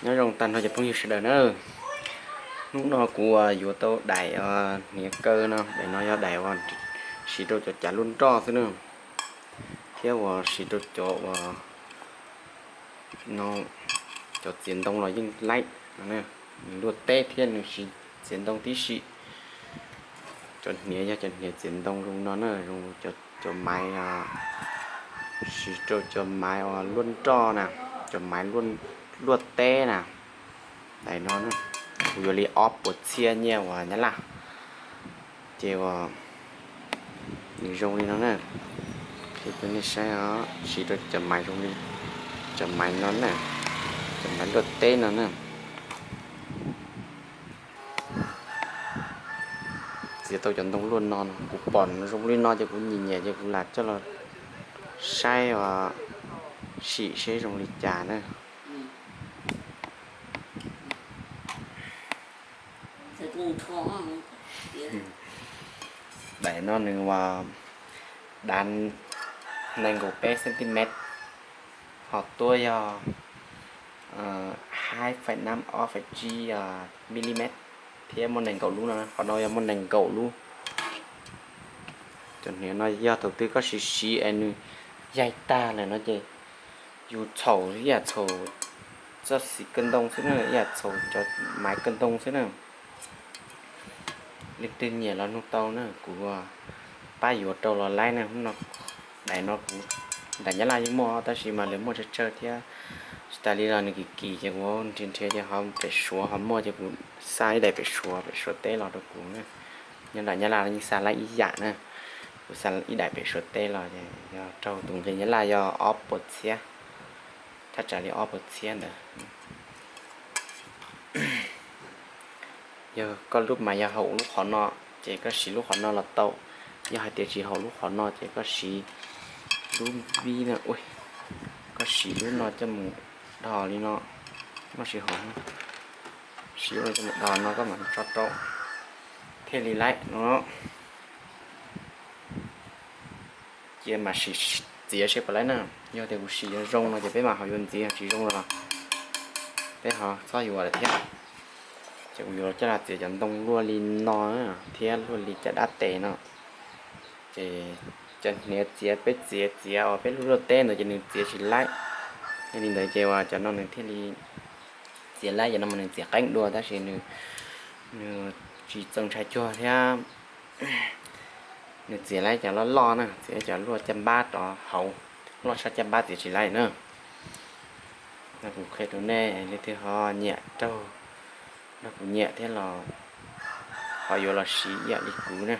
Nyob zoo tag nrho cov phooj ywg sawv daws na. Hnub no kuv yuav tau daim hniav kaw no, daim no yog daim uas siv rau cov cav luaj nroj xwb na, thiab uas siv rau cov uas no, cov txiav ntoo los yeej laib no, nws luaj teb thiab nws siv txiav ntoo tib si. Cov hniav yog cov hniav txiav ntoo zoo no na, zoo cov maiv, siv rau cov maiv uas luaj nroj na, cov maiv luaj teb na. Daim no kuv yuav li ob puas txhiab nyiaj uas Nyab Laj. Ces uas nws zoo li no na, qhia rau nej saib os, siv rau cov maiv zoo li cov maiv no na, cov maiv luaj teb no na. Txiav tau cov ntoo luaj no no, kuv pom zoo li no ces kuv nyiam nyiam ces kuv lam coj los saib uas sim seb zoo li cas na. Daim no nws uas dav nees nkaum peb centimet, ho tuab yog hai phẩy năm, ob phẩy chín milimet, thiab muaj nees nkaum lub no, qhov no yog muaj nees nkaum lub. Cov hniav no yog thaum twg koj siv siv es nws yaig tag lawm no ces yus txhaum ib yam txhaum txoj xis kaw ntoo xwb na, ib yam txhaum cov maiv kaw ntoo xwb na. Leej twg nyiam los nug tau na, kuv pab yuav rau los laib na. Daim no kuv, daim Nyab Laj yeej muaj tab sis mas lawv muaj tsawg tsawg thiab, tsis tas li los nws kim kim ces kuv nrhiav nrhiav ces ho pem Suav ho muaj ces kuv xa ib daim pem Suav, pem Suav teb los rau kuv na. Nyob daim Nyab Laj yeej xa laib ib yam na, kuv xa ib daim pem Suav teb los ces yog raug tus nqi Nyab Laj yog ob puas txhiab, thaj tsam li ob puas txhiab ntawd. Yog koj lub mas yog haum lub qhov no ces koj siv lub qhov no los tau. Yog hais tias tsis haum lub qhov no ces koj siv lub vib no, koj siv lub no coj mus do li no, noj siv hauv, siv lub no coj mus do no koj mam tso rau thiaj li laib no. Cia mam sim txiav seb puas laib na. Yog tias kuv sim yog zoo no ces peb mam ho yuav ntxiv, yog tsis zoo los peb ho txhob yuav lawm thiab. Ces kuv yuav coj los txiav cov ntoo luaj li no thiab luaj li cov dab tes no. Ces cov hniav txiav peb txiav txiav uas peb luaj luaj teb ntawd ces nws txiav tsis laib. Yog li ntawd ces uas cov no nws thiaj li txiav laib, cov no mas nws txiav qeeb dua tab sis nws tsis txaus ntshai cuag thiab. Nws txiav laib cov loj loj na, txiav cov luaj caj npab rov hauv, loj tshaj caj npab txiav tsis laib na. No kuv qhia rau nej, leej twg ho nyiam raug nrog kuv nyiam thiab los ho yuav los siv ib yam li kuv na,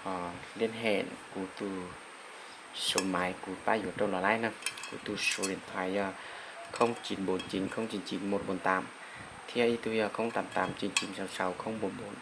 ho liên hệ kuv tus số máy kuv pab yuav rau los laib na. Kuv tus số điện thoại yog không chín bốn chín không chín chín một bốn tám thiab ib tug yog không tám tám chín chín sáu sáu không bốn bốn.